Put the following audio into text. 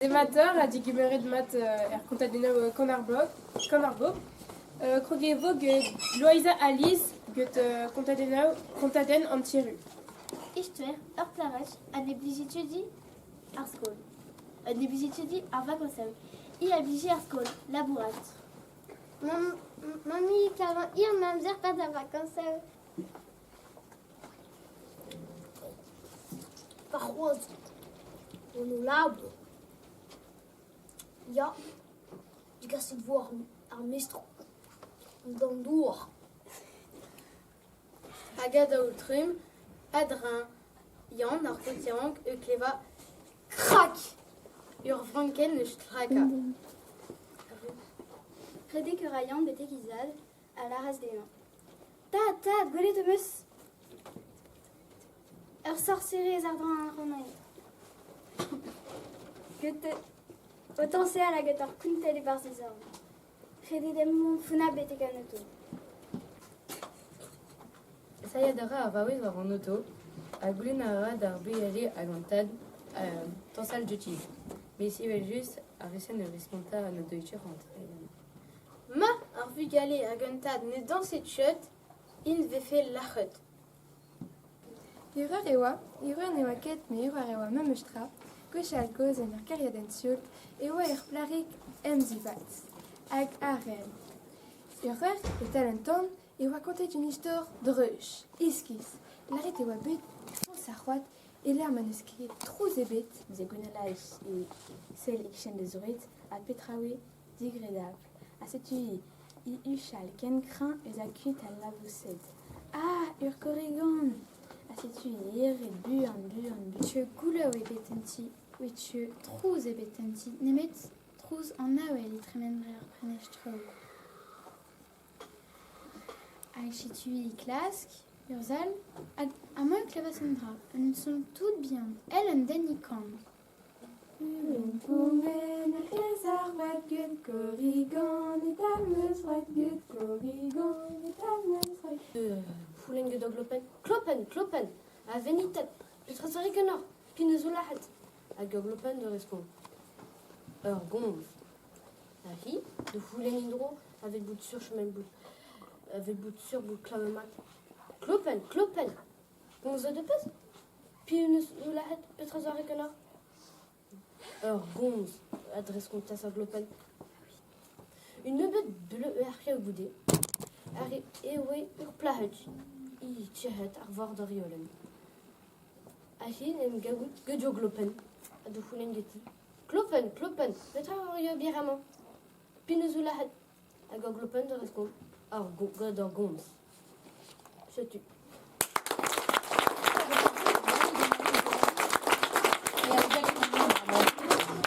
Demat ha degemeret mat er kontadennoù Kan ar Blog, Kan ar Bobl. Kroget e vo get Loeiza Aliz get kontadennoù kontadenn an Tiru. Istor ur plac'h ha ne blije ket ar skol. Ne blije ket ar vakañsoù. Hi a blije ar skol, labourat. Mammi kavan hir ma amzer 'pad ar vakañsoù. Warc'hoazh on o labour. Ya, degaset 'vo ar mestr d'an douar. Hag a-daol-trumm, a-dreñv Yann ar paotr yaouank e klevañ krak ur vrankenn o strakañ. Redek a ra Yann betek he zad a lâras dezhañ Tad, tad, gwelet am eus ur sorserez àr-dro ar rannañ. Get o tañsal hag ur kontell e-barzh e zorn. Redet emañ founnabl betek an oto. Sailhat a ra ar vaouez war an oto ha goulenn a ra d'ar bugale hag an tad tañsal diouti. Met evel-just, ar wezenn ne responta n'o doe ket c'hoant. Ma, ar vugale hag un tad ne dañset ket, int 'vefe lac'het. Erreur e oa, erreur ne oa ket met erreur e oa memes tra, gwechall-gozh en ur gêriadenn sioul e oa ur plac'hig emzivat hag arell. Erreur, e-tal an tan, e oa kontet un istor dreuch, iskis. Lâret e oa bet e foñs ar c'hoad e-lec'h ma n'eus ket trouz ebet. Neuze Gwenola e sell e-kichen da zoured ha petra oe digredabl. Ha setu hi huchal ken kreñv ez a kuit al laboused. Ah, ur korrigan! Ha setu hi erret buan, buan, buan. Teu goulaou ebet en ti, e teu trouz ebet en ti, nemet trouz an avel e tremen dre ar prenestroù. Hag setu hi klask ur sal, hag amañ e klevas un dra, un son tout bihan, èl un den e kan. Pourmen rez ar vad get korrigan e-tal meus roet get korrigan e-tal meus roet. C'houlenn get ur glopenn. Klopenn, klopenn, a venitet, petra zo re ganeoc'h, pin eus ho lac'het? Hag ur glopenn da respont. Ur gomz. Ha hi, da c'houlenn en-dro, a-vet bout sur chom bout, a-vet bout sur bout klañv mat. Klopenn, klopenn, komzet ho peus? Piv 'neus ho lâret petra zo re ganeoc'h? Ur gomz a dreskontas ar glopenn. Un nebeud bleuñv goude e oe ur plac'hed he tec'het àr vord ar riolenn. Ha hi en em gavout get ur glopenn ha da c'houlenn geti. Klopenn, klopenn, petra a ri ober amañ? Piv 'neus ho lâret? Hag ar glopenn da respont, ar gant ar gomz. Setu.